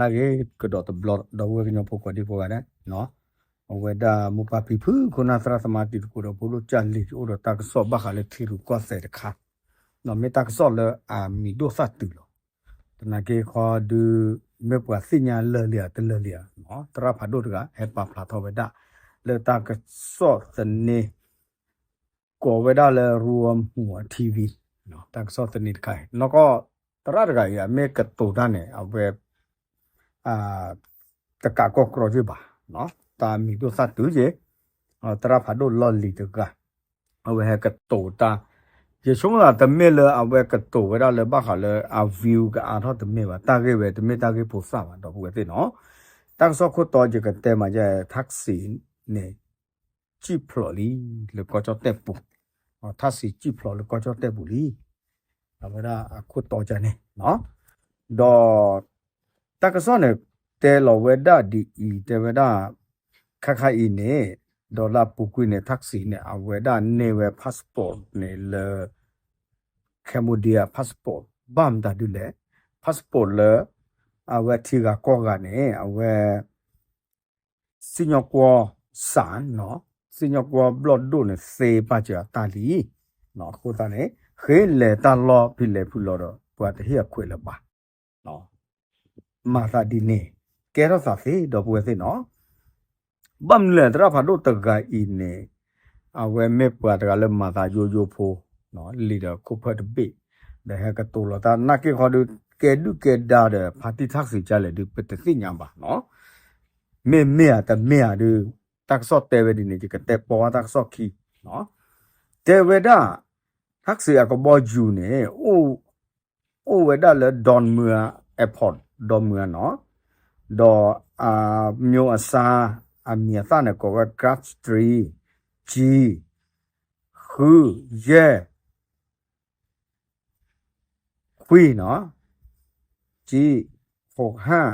လၢဂ့ၤကဒီးတဘျီ ဒီပုၢ်ဝဲၢ်ကညီဖိကိးဒံကိးဂၤဒဲး, အဝဲဒၣ်မိၢ်ပၢ်ဖံဖု ခိၣ်နၢ်သရၣ်သမါတံၤသကိးဒီးဖိဒိၣ်ကၢ်လံၤ အိၣ်ဒီးတၢ်ကစီၣ်ဘၣ်ဃးလၢထံရူၢ်ကီၢ်သဲးတခါ, မ့ၢ်တၢ်ကစီၣ်လၢအမံၤဒိၣ်သၣ်တုၤလီၤ. သနာ်က့ခီဒုး မ့ၢ်ပှၤသ့ၣ်ညါလၢာ်လံဧါတလၢာ်လံဧါ, သရၣ်ဖးဒိၣ်တဂၤ ဟဲပာ်ဖျါထီၣ်ဝဲဒၣ် လၢတၢ်ကစီၣ်သန့ ကိးဝဲဒၣ်လၢ ရူဝမူၤ TV, တၢ်ကစီၣ်သန့တခါအံၤ နီၢ်ကီၢ် သရၣ်တဂၤအံၤ အမ့ၢ်ကတိၤတၢ်န့ၣ် အဝဲ တကးကီၢ်ကြီက့ဘၣ်, တၢ်မံၤဒိၣ်သၣ်တုၤက့ၤ သရၣ်ဖးဒိၣ်လီၢ်လံၤတဂၤ အဝဲဟဲကတိၤတၢ်, ယဆိကမိၣ်သးတမ့ၢ်လၢအဝဲကတိၤဝဲဒၣ်လၢဘၣ်ဃးလၢအ view ကအါထီၣ်တမ့ၢ်ဘၣ်, တၢ်ဂ့ၢ်ဝဲတမ့ၢ်တၢ်ဂ့ၢ်ဖိသၣ်ဘၣ် ဒီပုၢ်ဝဲၢ်သ့ၣ်နီၤ, တၢ်ကစီၣ်ခိၣ်တီယကတဲမးယဲ ထၣ်စံးန့ၣ် စံၣ်ဖျိးလံ လၢကီၢ်ကၠီၣ်တဲၣ်ပူၤ, ထၣ်စံးစံၣ်ဖျိးလၢကီၢ်ကၠီၣ်တဲၣ်ပူၤလံ, အဝဲဒၣ်အခိၣ်တီကန့ၣ်, ဒီး တၢ်ကစီၣ်န့ၣ် တဲလီၤဝဲဒၣ်ဒ်အံၤ တဲဝဲဒၣ် ခါခါအံၤန့ၣ် ဒီးလၢအပူၤကွံာ်န့ၣ် ထၣ်စံးန့ၣ် အဝဲဒၣ်န့ၢ်ဝဲ passport န့ၣ်လၢ Cambodia passport ဘၣ်မတၤဒုလဲၣ်, passport လၢ အဝဲထံဂၤကီၢ်ဂၤန့ၣ် အဝဲ စံၣ်ညီၣ်ကွီၢ်စး, စံၣ်ညီၣ်ကွီၢ်ဘျီၣ်ဒိၣ်န့ၣ် သ့ပာ်စၢၤအတၢ်လံ, အဃိသတးန့ၣ် ဃ့လဲၤတၢ်လီၢ်ဖံးလဲၤဖုးလီၤဒီး ပှၤတဟ့ၣ်အခွဲးလၢၤဘၣ် မၤသးဒ်န့ၣ် ကဲထီၣ်သးသ့ ဒီပုၢ်ဝဲၢ်သ့ၣ်နီၤ, ဘၣ်မနုၤလဲၣ် သရၣ်ဖးဒိၣ်တဂၤအံၤန့ၣ် အဝဲမ့ၢ်ပှၤတဂၤလၢမၤသးယိယိဖိ, လံာ်ဒီးခိၣ်ဖၢၣ်တဘ့ၣ်, ဒီးဟဲကတိၤလီၤတၢ်နာ်က့ၢ်ခီဒုး ကဲဒုၣ်ကဲဒါဒီး ဖါတံၢ်ထၣ်စံးကလဲၣ်ဒုး ပတသ့ၣ်ညါဘၣ်နီၤ, မ့မ့ၢ်ဧါတမ့ၢ်ဧါဒုး တၢ်ကစီၣ်တဲဝဲဒ်န့ၣ် ယကတဲပီဝဲတၢ်ကစီၣ်ခံ, တဲဝဲဒၣ် ထၣ်စံးအကဘီယူၤန့ၣ် အိၣ်ဝဲဒၣ်လၢ Don Mueang Airport, Don Mueang နီၤ, ဒီးအမျိုးအစား အမံၤအသၣ်န့ၣ် ကိးဝဲ ကရၢၣ်တြံ ကၠံ ဃု ယဲၢ် ခွံနီၤ, ကၠံ ဟိးဟၣ်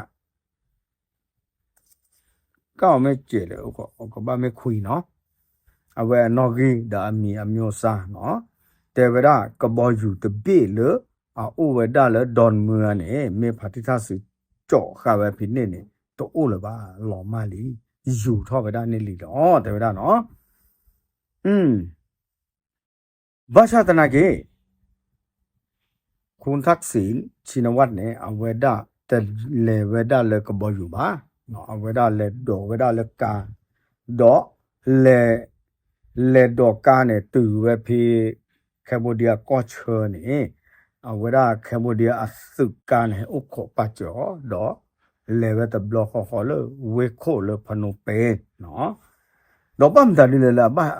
ကၢ်အီၤမ့ၢ်စဲးလဲၣ် ကဘၣ်မ့ၢ်ခွံနီၤ, အဝဲအနီၣ်ဂံၢ်ဒီးအမံၤအမျိုးအစားနီၤ, တဲဝဲဒၣ်ကဘီယူၤတဘ့ၣ်လၢ အအိၣ်ဝဲဒၣ်လၢ Don Mueang န့ၣ် မ့ၢ်ဖါတံၢ်ထၣ်စံးကၠီးဃာ်ဝဲဖဲန့ၣ်န့ၣ် တအိၣ်လၢၤဘၣ် လီၤမၢ်လံ, ယူၤထီၣ်ဝဲဒၣ်န့ၣ်လံလီၤ တဲဝဲဒၣ်နီၤ, ဘၣ်ဆၣ်သနာ်က့ ခူၣ်ထၣ်စံး ဆံနဝၣ်န့ၣ် အဝဲဒၣ်တလဲၤဝဲဒၣ်လၢကဘီယူၤဘၣ်, အဝဲဒၣ်လဲၤဒိးဝဲဒၣ်လၢကါ, ဒီး လဲၤဒိးကါန့ၣ် တုၤဝဲဖဲ Cambodia ကီၢ်ဆၢန့ၣ်, အဝဲဒၣ် Cambodia အသုးကါန့ၣ် အိၣ်ခိးပာ်စၢၤအီၤ ဒီး လဲၤဝဲတဘျီဃီဃီလၢဝ့ၢ်ခိၣ်လၢ Phnom Penh နီၤ, ဒီးဘၣ်မတၤဒ်လဲၣ်လၢအဘၣ်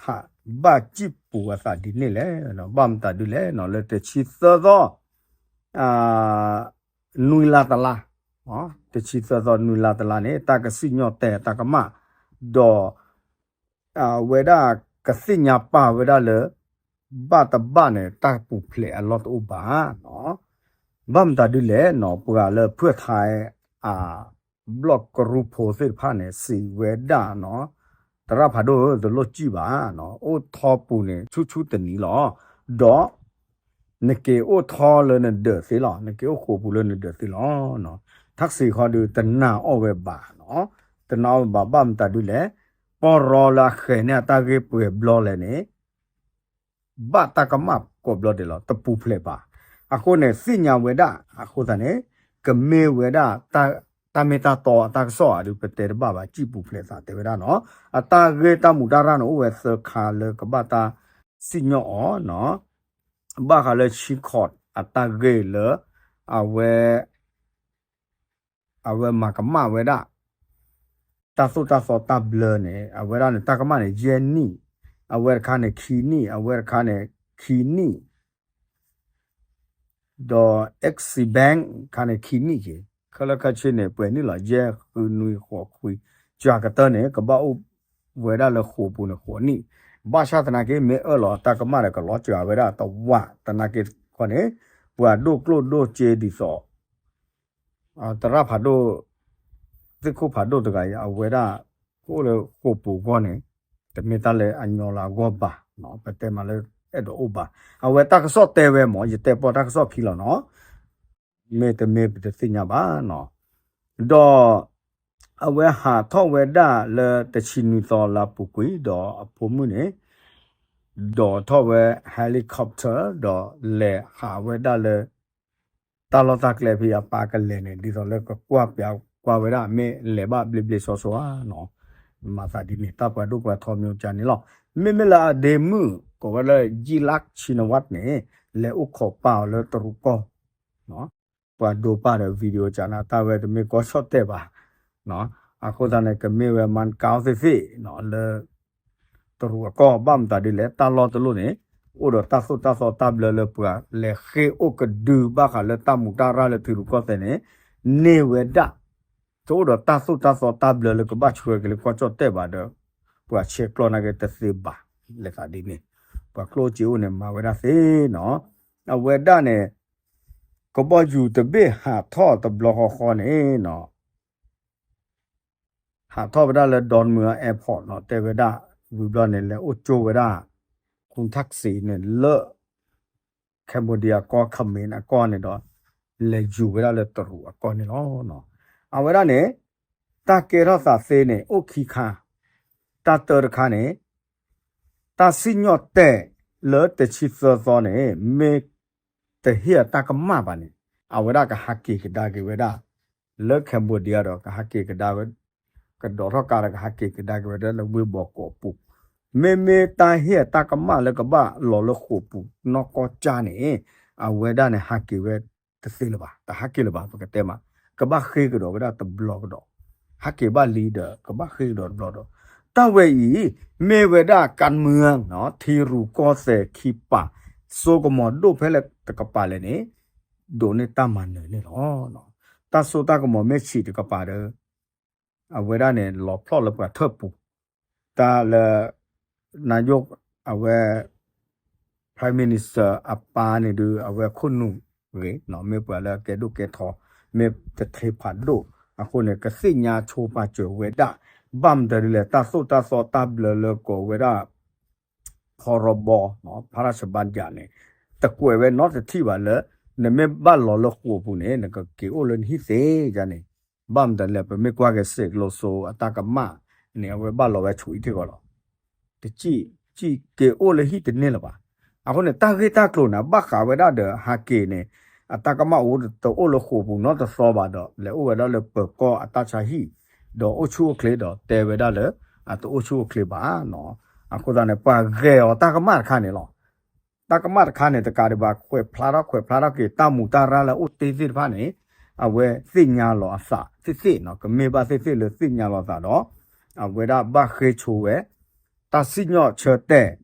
ဟးဘၣ်စံၣ်ပူၤအသးဒ်န့ၣ်လဲၣ်, ဘၣ်မတၤဒ်လဲၣ်နီၤ လၢတဆံသၢသီ နွံလါတလါ, တဆံသၢသီနွံလါတလါန့ၣ် တၢ်ကစံၣ်ညီၣ်တဲာ်တၢ်ကမၣ်, ဒီး အဝဲဒၣ်ကသ့ၣ်ညါပာ်ဝဲဒၣ်လၢ ဘၣ်တဘၣ်န့ၣ် တၢ်ပူၤဖျဲးအလီၢ်တအိၣ်ဘၣ်နီၤ, ဘၣ်မတၤဒ်လဲၣ်နီၤ ပှၤလၢဖုၣ်ထါ အ ဘျီၣ်ကရူၢ်ဖိသ့ၣ်တဖၣ်န့ၣ် စံးဝဲဒၣ်နီၤ, သရၣ်ဖးဒိၣ်ဧၢ တလိၣ်စံၣ်ဘၣ်နီၤ, အိၣ်ထီပူၤန့ၣ် ဆူၣ်ဆူၣ်တနံၤလီၤ, ဒီး နက့ၤအိၣ်ထီလၢနဒၢးသ့လီၤ, နက့ၤအိၣ်ဃိာ်ပူၤလၢနဒၢးသ့လီၤ. ထၣ်စံးဃီဒုး တနာ်အီၣ်ဝဲဘၣ်နီၤ, တနာ်အီၣ်ဝဲဘၣ် ဘၣ်မတၤဒ်လဲၣ်, ပီၢ်ရီလၢအဃဲၤန့ၢ်အတၢ်ဂ့ၢ်ပှဲၤဘျီလဲၣ်န့ၣ် ဘၣ်တၢ်ကမၣ်ကိးဘျီဒဲးလီၤ, တပူၤဖျဲးဘၣ်. အဃိန့ၣ် သ့ၣ်ညါဝဲဒၣ် အဃိသတးန့ၣ် ကမ့ၢ်ဝဲဒၣ် တၢ်မ့ၢ်တၢ်တီအတၢ်ကစီၣ်ဧါဒုး ပတဲတဘၣ်ဘၣ် စံၣ်ပူၤဖျဲးသးတဲဝဲဒၣ်နီၤ. အတၢ်ဂ့ၢ်တၢ်မူးတၢ်ရၢ်န့ၣ် အိၣ်ဝဲသၢခါလၢကဘၣ်တၢ်စံၣ်ညီၣ်အီၤနီၤ. ဘၣ်ဃးလၢ ဆံခီး အတၢ်ဂ့ၢ်လၢ အဝဲ အဝဲမၤကမၣ်ဝဲဒၣ် တၢ်သိၣ်တၢ်သီတၢ်ဘျၢန့ၣ် အဝဲဒၣ်န့ၣ် တၢ်ကမၣ်န့ၣ် ယဲၢ်နံၣ်, အဝဲတခါန့ၣ် ခံနံၣ်, အဝဲတခါန့ၣ် ခံနံၣ်, ဒီး Exim Bank ခါန့ၣ် ခံနံၣ်က့ၤ, ခဲလၢာ်ခဲဆ့န့ၣ် ပှဲၤနံၣ်လီၤ, ယဲၢ် ဃု နွံ ဃိး ခွံ, ကၢ်ကတၢၢ်န့ၣ် ကဘၣ်အိၣ်ဝဲဒၣ်လၢဃိာ်ပူၤန့ၣ် ဃိးနံၣ်, ဘၣ်ဆၣ်သနာ်က့ မ့ၢ်အၢၣ်လီၤတၢ်ကမၣ်ဒီး ကလီၤစှၤဝဲဒၣ်တဝၢ်, သနာ်က့ခီန့ၣ် ပှၤဒိၣ်ကျိၣ်ဒိၣ်စ့ဒ်သိး သရၣ်ဖးဒိၣ် သ့ၣ်ခိၣ်ဖးဒိၣ်တဂၤအံၤ အဝဲဒၣ် ကအိၣ်လၢဃိာ်ပူၤအဂီၢ်န့ၣ် တမ့ၢ်တၢ်လၢအညီလၢအဂီၢ်ဘၣ်, ပတဲမးလၢအဲၣ်ဒိးအိၣ်ဘၣ်, အဝဲတၢ်ကစီၣ်တဲဝဲမး ယတဲပီၢ်တၢ်ကစီၣ်ခံလီၤနီၤ, မ့ၢ်တမ့ၢ်ပတသ့ၣ်ညါဘၣ်နီၤ. ဒီး အဝဲဟးထီၣ်ဝဲဒၣ်လၢတဆံနွံသီလါပူၤကွံာ် ဒီးအဖိမုၣ်န့ၣ် ဒိးထီၣ်ဝဲ helicopter ဒီးလဲၤဟးဝဲဒၣ်လၢ တၢ်လီၢ်တၢ်ကျဲဖဲအပၢ်ကလဲၤန့ၣ် ဒ်သိးလၢကကွၢ်ပျးကွၢ်ဝဲဒၣ် မ့ၢ်လဲၤဘၣ်ဘျ့ဘျ့ဆှီဆှီဧါနီၤ. မၤသးဒ်န့ၣ် တၢ်ပှၤဒိၣ်ပှၤထီမ့ၢ်အိၣ်ကန့ၣ်လီၤ. မ့မ့ၢ်လၢအဒ့မုၣ် ကိးဝဲလၢ ယံလၢ် ဆံနဝးန့ၣ် လဲၤအိၣ်ခိးပၢ်အီၤလၢတရူးကီၢ် ပှၤဒိးပၢ်ဒီး video ကနၣ် တၢ်ဝဲတမ့ၢ်ကီၢ်ဆီၣ်တဲာ်ဘၣ်. အဃိသတးန့ၣ် ကမ့ၢ်ဝဲ မၣ်ကၣ်သ့ၣ်သ့ၣ် လၢ တရူးအကီၢ် ဘၣ်မတၤဒ်လဲၣ် တၢ်လီၢ်တလီၢ်န့ၣ် အိၣ်ဒီးတၢ်သိၣ်တၢ်သီတၢ်ဘျၢလၢပှၤလဲၤဃ့ၢ်အိၣ်ကဒုဘၣ်ဃးလၢတၢ်မူးတၢ်ရၢ်လၢထံရူၢ်ကီၢ်သဲးန့ၣ် န့ၢ်ဝဲဒၣ် တအိၣ်ဒီးတၢ်သိၣ်တၢ်သီတၢ်ဘျၢလၢကဘၣ်ဆှၢက့ၤလၢကီၢ်ကၠီၣ်တဲၣ်ဘၣ်ဒီး ပှၤဆဲးကျိးနာ်က့တသ့ဘၣ် လဲၤသးဒ်န့ၣ် ပှၤကျိၣ်စ့အိၣ်န့ၣ် မၤဝဲဒၣ်သ့နီၤ. အဝဲဒၣ်န့ၣ် ကဘီယူၤတဘ့ၣ်ဟးထီၣ်တဘျီဃီဃီန့ၣ်နီၤ ဟးထီၣ်ဝဲဒၣ်လၢ Don Mueang Airport နီၤ တဲဝဲဒၣ် ဝံၤဘျီန့ၣ် လဲၤအိၣ်ကၠိဝဲဒၣ် Khaung Thaksin န့ၣ်လၢ Cambodia အကီၢ် Khmer အကီၢ်န့ၣ်ဒီး လဲၤယူၤဝဲဒၣ်လၢတရူးအကီၢ်န့ၣ်လီၤ. အဝဲဒၣ်န့ၣ် တၢ်ကဲထီၣ်သးသ့န့ၣ် အိၣ်ခံခါ, တၢ်တၢတခါန့ၣ် တၢ်စံၣ်ညီၣ်တဲာ်လၢတဆံသၢသီန့ၣ် မ့ၢ်တဟ့ၣ်အတၢ်ကမၣ်ဘၣ်န့ၣ် အဝဲဒၣ်ကဟးက့ၤကဒါက့ၤဝဲဒၣ် လၢ Cambodia ဒီး ကဟးက့ၤကဒါဝဲ ကဒိးထီၣ်ကါဒီးကဟးက့ၤကဒါက့ၤဝဲဒၣ်လၢဝ့ၢ်ဘီကီးပူၤ, မ့မ့ၢ်တၢ်ဟ့ၣ်အတၢ်ကမၣ်လၢကဘၣ်လီၤလၢဃိာ်ပူၤနီၢ်ကီၢ်ကၠၢန့ၣ် အဝဲဒၣ်န့ၣ် ဟးက့ၤဝဲတသ့လၢၤဘၣ်, တဟးက့ၤလၢၤဘၣ် ပကတဲမး, ကဘၣ်ဃ့ကဒီးဝဲဒၣ်တဘျီကဒီး, ဟးက့ၤဘၣ်လံဒီး ကဘၣ်ဃ့ကဒီးတဘျီဒီး, တၢ်ဝဲအံၤ မ့ၢ်ဝဲဒၣ်ကၣ်မၢ ထံရူၢ်ကီၢ်သဲးခံပာ် စိကမီၤဒိၣ်ဖဲလဲၣ်တကပၤလဲၣ်န့ၣ် ဒိးန့ၢ်တၢ်မၤနၢၤန့ၣ်လီၤ. တၢ်စိတၢ်ကမီၤမ့ၢ်ဆံးတကပၤဒီး အဝဲဒၣ်န့ၣ် လီၤဖျီၣ်လၢပှၤထၢၣ်ပူၤ, တၢ်လၢ နယိၣ် အဝဲ Prime Minister အပၢ်န့ၣ်ဒုး အဝဲခိၣ်နူာ်ဂ့ၤ, မ့ၢ်ပှၤလၢကဲဒိၣ်ကဲထီ, မ့ၢ်တထ့ဖးဒိၣ်, အဃိန့ၣ် ကသ့ၣ်ညါဆိပာ်စၢၤဝဲဒၣ်, ဘၣ်မတၤဒ်လဲၣ် တၢ်သိၣ်တၢ်သီတၢ်ဘျၢလၢကိးဝဲဒၣ် ဖီရီဘီ ဖရၣ်စဘၣ်ယၣ်န့ၣ် တကွဲးဝဲနီတထံၣ်ဘၣ်လၢ နမ့ၢ်ဘၣ်လီၤလၢဃိာ်ပူၤန့ၣ် နကက့ၤအိၣ်လၢနဟံၣ်သ့ယါန့ၣ်, ဘၣ်မတၤလဲၣ် ပမ့ၢ်ကွၢ်က့ၤစ့းကလိစိအတၢ်ကမၣ်န့ၣ် အဝဲဘၣ်လီၤဝဲဆူအံၤထံၣ်ဂီၤလီၤ. တစံၣ် စံၣ်က့ၤအိၣ်လၢဟံၣ်တန့ၢ်လၢၤဘၣ်. အဃိန့ၣ် တၢ်ဂ့ၢ်တၢ်ကျိၤန့ၣ် ဘၣ်ဃးဝဲဒၣ်ဒီးဟးက့ၤန့ၣ် အတၢ်ကမၣ်အိၣ်တအိၣ်လၢဃိာ်ပူၤနီတသီဘၣ်ဒီး လဲၤအိၣ်ဝဲဒၣ်လၢပၢၤကီၢ်အတၢ်ဆါဟံၣ်, ဒီးအိၣ်ဆူၣ်အိၣ်ချ့ဒီးတဲဝဲဒၣ်လၢ အတအိၣ်ဆူၣ်အိၣ်ချ့ဘၣ်နီၤ. အဃိသတးန့ၣ် ပှၤဂဲၤအီၤတၢ်ကမၣ်တခါန့ၣ်လီၤ. တၢ်ကမၣ်တခါန့ၣ် တကးဒံးဘၣ် ခွဲးဖျါထီၣ်ခွဲးဖျါထီၣ်က့ၤ တၢ်မူးတၢ်ရၢ်လၢအအိၣ်တ့ၢ်သ့ၣ်တဖၣ်န့ၣ် အဝဲသ့ၣ်ညါလီၤအသးသ့ၣ်သ့ၣ်နီၤ, ကမ့ၢ်ဘၣ်သ့ၣ်သ့ၣ်လၢသ့ၣ်ညါလီၤသးဒီး အဝဲဒၣ်ဘၣ်ဃ့ဆိဝဲ တၢ်စံၣ်ညီၣ်ဆၢတဲာ်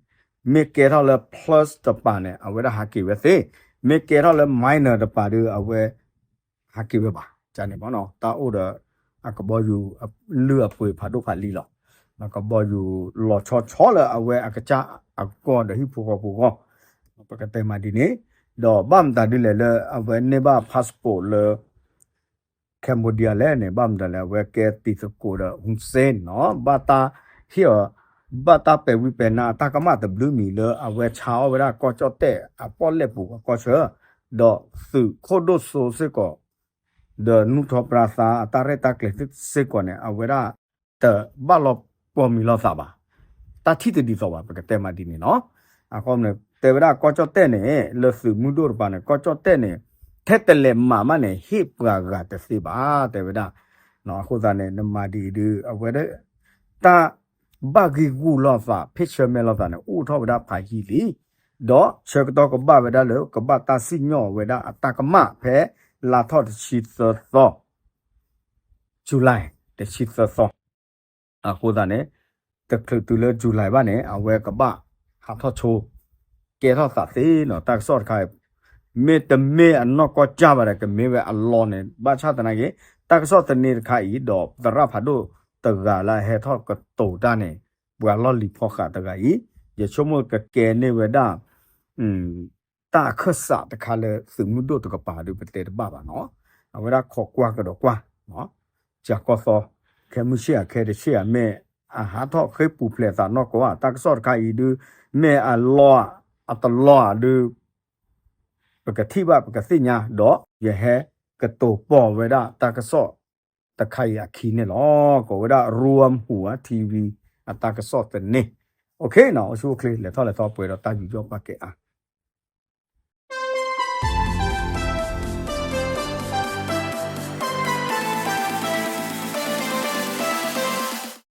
မ့ၢ်ကဲထီၣ်လၢ plus တပၤန့ၣ် အဝဲဒၣ်ဟးက့ၤဝဲသ့, မ့ၢ်ကဲထီၣ်လၢ minor တပၤဒီး အဝဲ ဟးက့ၤဝဲဘၣ်န့ၣ်မ့ၢ်နီၤ, တၢ်အိၣ်ဒီး အကဘီယူၤ လုၢ်အပှ့ၤဖးဒိၣ်ဖးလံၤလီၤ. ကဘီယူၤလီၤဆီဆီလၢအဝဲအကစၢ်အဂီၢ်ဒီးဟံၣ်ဖိဃီဖိအဂီၢ်, ပကတဲမးဒ်န့ၣ်, ဒီးဘၣ်မတၤဒ်လဲၣ်လၢအဝဲန့ၢ်ဘၣ် passport လၢ Cambodia လဲၣ်န့ၣ် ဘၣ်မတၤလဲၣ် အဝဲကဲတံၤသကိးဒီး Hun Sen နီၤ, ဘၣ်တၢ်ဟ့ၣ်အီၤ ဘၣ်တၢ်ပဲာ်ဝံၤပဲာ်နါအတၢ်ကမၣ်တဘျုးမံၤလၢအဝဲဆါအီၣ်ဝဲဒၣ်ကီၢ်ကၠီၣ်တဲၣ် အပီၣ်လဲၣ်ပူၤအကီၢ်ဆၢ, ဒီးသုးခိၣ်ဒိၣ်စိစ့ၢ်ကီး ဒီးနူၢ်ထီၣ်ပြါသါအတၢ်ရဲၣ်တၢ်ကျဲၤသ့ၣ်စ့ၢ်ကီးန့ၣ် အဝဲဒၣ်တဘၣ်လီၤပှီၢ်မံၤလီၤသးဘၣ်. တၢ်ထံၣ်တဒ်သိးဘၣ် ပကတဲမးဒ်န့ၣ်နီၤ. အဃိန့ၣ် တဲဝဲဒၣ်ကီၢ်ကၠီၣ်တဲၣ်န့ၣ် လၢသုးမုၢ်ဒိၣ်တပၤန့ၣ် ကီၢ်ကၠီၣ်တဲၣ်န့ၣ် ထဲတလဲၤမၤမးန့ၣ် ဟ့ၣ်ပှၤဂၤတသ့ဘၣ် တဲဝဲဒၣ်. အဃိသတးန့ၣ် နမၤဒ်အံၤဒုး အဝဲဒၣ် တၢ်ဘၣ်ဂံာ်ဂူာ်လိာ်သး ဖ့ၣ်ဆၢမဲလိာ်သးန့ၣ် အိၣ်ထီၣ်ဝဲဒၣ်ဖးယံာ်လံ, ဒီးဆၢကတီၢ်ကဘၣ်ဝဲဒၣ်လၢ ကဘၣ်တၢ်စံၣ်ညီၣ်ဝဲဒၣ်အတၢ်ကမၣ်ဖဲ လါထီၣ်တဆံသၢသီ July တဆံသၢသီ, အဃိသတးန့ၣ် တချုးတုၤလၢ July ဘၣ်န့ၣ် အဝဲကဘၣ်ဟးထီၣ်ဆိ ကဲထီၣ်သးသ့နီၤ တၢ်ကစီၣ်တခါအံၤ, မ့တမ့ၢ်အနီၢ်ကီၢ်ကၢ်ဘၣ်ဒီး ကမ့ၢ်ဝဲအလီၢ်န့ၣ် ဘၣ်ဆၣ်သနာ်က့ တၢ်ကစီၣ်သန့တခါအံၤ ဒီးသရၣ်ဖးဒိၣ်တဂၤလၢအဟဲထီၣ်ကတိၤတၢ်န့ၣ် ပှၤလီၢ်လံၤဖီဃးတဂၤအံၤ ယဆိကမိၣ်ကကဲန့ၢ်ဝဲဒၣ် တၢ်အခၢၣ်စးတခါလၢသုးမုၢ်ဒိၣ်တကပၤဒီး ပတဲတဘၣ်ဘၣ်နီၤ, အဝဲဒၣ်ခိးကွၢ်ကဒီးကွၢ်, ကၢ်ကီၢ်သီ ခဲမုၢ်ဆ့ၣ်ဧါ ခဲတဆ့ၣ်ဧါ မ့ၢ်အဟးထီၣ်ဃ့ပူၤဖျဲးသးနီၢ်ကီၢ်ဧါ တၢ်ကစီၣ်တခါအံၤဒုး မ့ၢ်အလီၢ်ဧါ အတလီၢ်ဧါဒုး ပကထံၣ်ဘၣ် ပကသ့ၣ်ညါ ဒီးယဟဲကတိၤပိာ်ဝဲဒၣ်တၢ်ကစီၣ် တခါအံၤအခံန့ၣ်လီၤ. ကိးဝဲဒၣ် Ruam Hua TV အတၢ်ကစီၣ်သန့, အိၣ်ဆူၣ်အိၣ်ချ့ လဲၤထီၣ်လဲၤထီၣ်ပှဲၤဒီးတၢ်ယူးယီၣ်ပာ်ကဲအါ.